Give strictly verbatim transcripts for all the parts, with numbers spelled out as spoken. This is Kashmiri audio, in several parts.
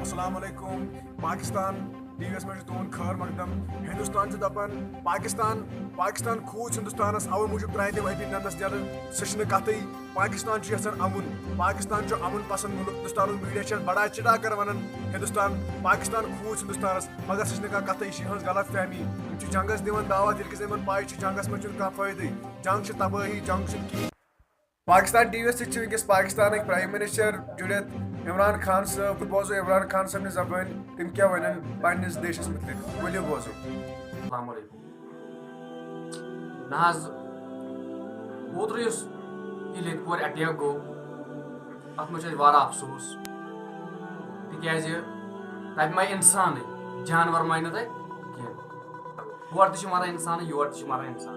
السلام علیکم۔ پاکستان ٹی وی یس منٛز چھُ تُہُنٛد خٲر مقدم۔ ہندوستان چھُ دپان، پاکستان، پاکستان کھوٗژ ہندوستانس، اوے موٗجوٗب ترٛایہِ تٔمۍ ابھینندنس جیلہٕ۔ سُہ چھُنہٕ کتھٕے۔ پاکستان چھُ یژھان امُن۔ پاکستان چھُ امُن پسند مُلک۔ ہندوستانُک میڈیا چھُ بڑا چڑا کر ونان ہندوستان، پاکستان کھوٗژ ہندوستانس، مگر سُہ چھُنہٕ کانٛہہ کتھٕے، یہِ چھِ یِہٕنٛز غلط فہمی۔ یِم چھِ جنگس دِوان دعوت، ییٚلہِ کہِ زن یِمن پاے چھِ جنگس منٛز چھُنہٕ کانٛہہ فٲیدٕ۔ جنگ چھِ تبٲہی، جنگ چھُنہٕ کِہیٖنۍ۔ پاکستان ٹی وی یس سۭتۍ چھِ وٕنکیٚس پاکستانٕکۍ پرائم منسٹر جُڑِتھ، عمران خان صٲب۔ بہٕ بوزو عمران خان صٲبنہِ زبٲنۍ تِم کیٛاہ ونن پننِس دیشس مُتعلق۔ ؤلِو بوزو۔ السلام علیکم۔ نہ حظ، اوترٕ یُس یہِ ییٚتہِ پورٕ اٹیک گوٚو، اتھ منٛز چھُ اَسہِ واریاہ افسوس، تِکیازِ تتہِ مَے انسانٕے، جانور مَے نہٕ تتہِ کینٛہہ۔ ہورٕ تہِ چھِ مَران اِنسان، یورٕ تہِ چھِ مَران اِنسان۔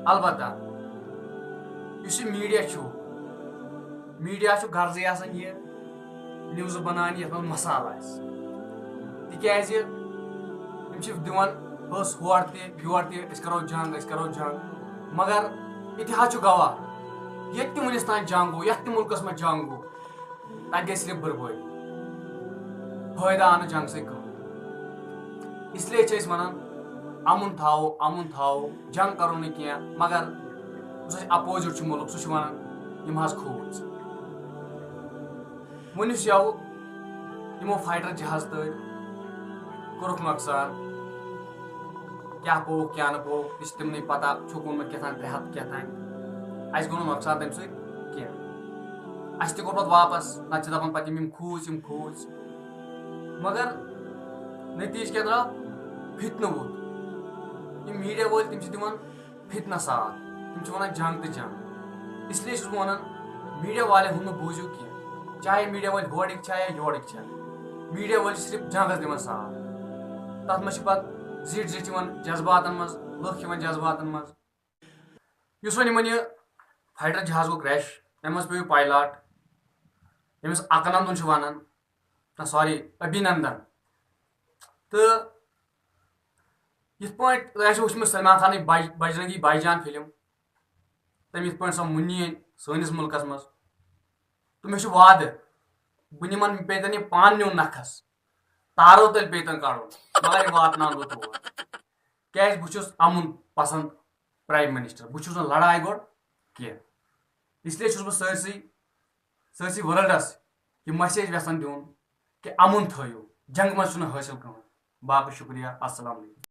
البتہ یُس یہِ میٖڈیا چھُ، میٖڈیا چھُ غرضٕے آسان یہِ نِوزٕ بَناونہِ یَتھ منٛز مصالہٕ آسہِ، تِکیٛازِ یِم چھِ دِوان پھٔس ہورٕ تہِ یورٕ تہِ، أسۍ کَرو جنٛگ، أسۍ کَرو جنٛگ، مگر اِتِحاد چھُ گواہ، ییٚتہِ تہِ وٕنِس تام جنٛگ گوٚو، یَتھ تہِ مُلکَس منٛز جنٛگ گوٚو، تَتہِ گٔے صرف بُربٲدی، فٲیدٕ آو نہٕ جنٛگ سۭتۍ کٕہٕنۍ۔ اس لیے چھِ أسۍ وَنان، اَمُن تھاوو، اَمُن تھاوو، جنٛگ کَرو نہٕ کینٛہہ، مگر یُس اَسہِ اَپوزِٹ چھُ مُلُک، سُہ چھُ وَنان، یِم حظ کھوٗژ۔ وۄنۍ یُس یَوٕ یِمو فایٹر جہاز تٔرۍ، کوٚرُکھ نۄقصان، کیٛاہ پوٚوُکھ، کیٛاہ نہٕ پوٚوُکھ، یہِ چھِ تِمنٕے پَتہ، چھُکھ اوٚنمُت کیٛاہ تام ترٛےٚ ہَتھ کیٛاہ تام، اَسہِ گوٚو نہٕ نۄقصان تَمہِ سۭتۍ کینٛہہ۔ اَسہِ تہِ کوٚر پَتہٕ واپَس، نَتہٕ چھِ دَپان پَتہٕ یِم، یِم کھوٗژ، یِم کھوٗژ۔ مگر نتیٖجہٕ کیٛاہ درٛاو؟ فتنہٕ ووٚتھ۔ یِم میٖڈیا وٲلۍ، تِم چھِ دِوان فتنہٕ ساتھ، تِم چھِ وَنان جنٛگ تہٕ جنٛگ۔ اس لیے چھُس بہٕ وَنان، میٖڈیا والٮ۪ن ہُنٛد مہٕ بوٗزِو کینٛہہ، چاہے میٖڈیا وٲلۍ ہورٕکۍ چھا یا یورٕکۍ چھا، میٖڈیا وٲلۍ چھِ صرف جنٛگَس دِوان ساتھ۔ تَتھ منٛز چھِ پَتہٕ زِٹھۍ زِٹھۍ یِوان جذباتَن منٛز، لُکھ یِوان جذباتَن منٛز۔ یُس وۄنۍ یِمَن یہِ فایٹر جہاز گوٚو کرٛیش، تَمہِ منٛز پیوٚو یہِ پایلاٹ، ییٚمِس اَکنندُن چھِ وَنان، نہ، سوری، ابھینندن۔ تہٕ یِتھ پٲٹھۍ تۄہہِ آسِوٕ وٕچھمٕژ سلمان خانٕنۍ بج-، بجرنگی بھائی جان فلم، تٔمۍ یِتھ پٲٹھۍ سۄ مُنی أنۍ سٲنِس مُلکس منٛز، تہٕ مےٚ چھُ وعدٕ، بہٕ نِمن، پیٚیہِ تَن یہِ پانہٕ نیُن نکھس، تارو تیٚلہِ پیٚیہِ تَن کڑُن، مگر یہِ واتناوٕ بہٕ تور، کیازِ بہٕ چھُس امُن پسند پرائم منسٹر، بہٕ چھُس نہٕ لڑایہِ گۄڈٕ کینٛہہ۔ اس لیے چھُس بہٕ سٲرسٕے، سٲرسٕے ورلڈس یہِ میسیج یژھان دیُن کہِ امُن تھٲیِو، جنگ منٛز چھُنہٕ حٲصِل کٕہٕنۍ۔ باقٕے شُکریہ، السلام علیکم۔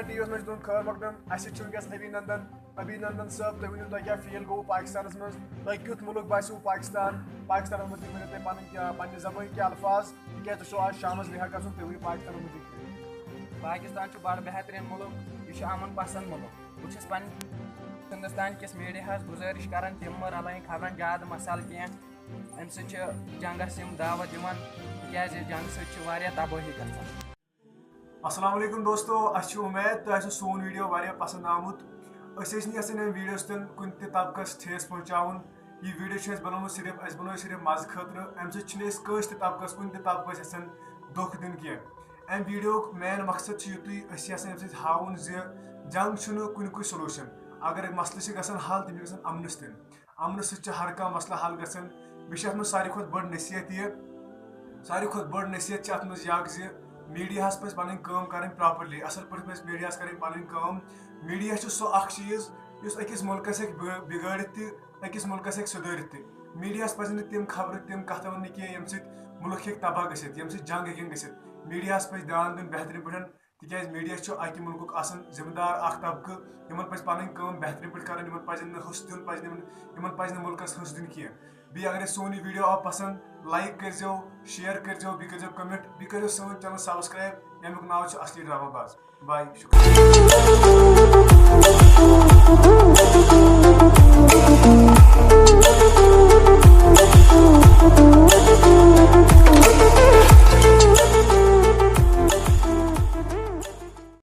ٹی وی یس منٛز چھُ تُہُنٛد خٲر مقدم۔ اَسہِ سۭتۍ چھُ وٕنکیٚس ابھینندن۔ ابھینندن صٲب، تُہۍ ؤنِو، تۄہہِ کیٛاہ فیٖل گوٚوٕ پاکستانس منٛز؟ تۄہہِ کیُتھ مُلک باسیوٕ پاکستان؟ پاکستانس مُتعلِق ؤنِو تُہۍ پنٕنۍ کیٛاہ، پننہِ زبٲنۍ کیٛاہ الفاظ؟ تِکیٛازِ تۄہہِ چھُو آز شامس لیہہ گژھُن، تُہۍ ؤنِو پاکستانس مُتعلِق۔ پاکستان چھُ بڑٕ بہتریٖن مُلک، یہِ چھُ امن پسند مُلک۔ بہٕ چھُس پننہِ ہندوستان کِس میٖڈیاہس گُزٲرِش کران، تِم مہٕ رلٲیِن خبرن زیادٕ مسالہٕ کینٛہہ۔ امہِ سۭتۍ چھِ جنگس یِم دعوت دِوان، تِکیٛازِ جنگہٕ سۭتۍ چھِ واریاہ تبٲہی گژھان۔ السلام علیکم دوستو، اسہِ چھِ اُمید تۄہہِ آسِوٕ سون ویٖڈیو واریاہ پسنٛد آمُت۔ أسۍ ٲسۍ نہٕ یژھان امہِ ویٖڈیو سۭتۍ کُنہِ تہِ طبقس ٹھیس پہنچاوُن۔ یہِ ویٖڈیو چھِ اَسہِ بنومُت صرف، اَسہِ بنوو صرف مزٕ خٲطرٕ۔ امہِ سۭتۍ چھِنہٕ أسۍ کٲنٛسہِ تہِ طبقس، کُنہِ تہِ طبقس یژھان دھوکہٕ دیُن کینٛہہ۔ امہِ ویٖڈیوُک مین مقصد چھُ یُتُے، أسۍ چھِ یژھان امہِ سۭتۍ ہاوُن زِ جنگ چھُنہٕ کُنہِ کُے سولوشن۔ اگر مسلہٕ چھِ گژھان حل، تِم چھِ گژھان امنس تہِ۔ امنہٕ سۭتۍ چھِ ہر کانٛہہ مسلہٕ حل گژھان۔ بیٚیہِ چھِ اتھ منٛز ساروی کھۄتہٕ بٔڑ نصیحت یہِ، ساروی کھۄتہٕ بٔڑ نصیحت چھِ اتھ منٛز یہِ اکھ زِ میٖڈیاہس پزِ پنٕنۍ کٲم کرٕنۍ پراپرلی، اصل پٲٹھۍ پزِ میٖڈیاہس کرٕنۍ پنٕنۍ کٲم۔ میٖڈیا چھُ سُہ اکھ چیٖز یُس أکِس مُلکس ہیٚکہِ بِ-، بِگٲڑِتھ تہِ، أکِس مُلکس ہیٚکہِ سُدٲرِتھ تہِ۔ میٖڈیاہس پزِ نہٕ تِم خبرٕ، تِم کتھٕ وننہِ کینٛہہ، ییٚمہِ سۭتۍ مُلک ہیٚکہِ تباہ گٔژھِتھ، ییٚمہِ سۭتۍ جنگ ہیٚکن گٔژھِتھ۔ میٖڈیاہس پزِ دیان دیُن بہتریٖن پٲٹھۍ، تِکیٛازِ میٖڈیا چھُ اَکہِ مُلکُک آسان ذِمہٕ دار اَکھ طبقہٕ، یِمَن پَزِ پَنٕنۍ کٲم بہتریٖن پٲٹھۍ کَرٕنۍ، یِمَن پَزِ نہٕ ہُس دیُن، پَزِ نہٕ یِمَن، یِمَن پَزِ نہٕ مُلکَس ہُس دیُن کینٛہہ۔ بیٚیہِ اگر اَسہِ سون یہِ ویٖڈیو آو پَسنٛد، لایِک کٔرۍزیو، شِیَر کٔرۍزیو، بیٚیہِ کٔرۍزیو کَمٮ۪نٛٹ، بیٚیہِ کٔرۍزیو سٲنۍ چَنَل سَبسکرٛایِب، ییٚمیُک ناو چھُ اَصلی ڈرٛاما باز۔ باے، شُکریہ۔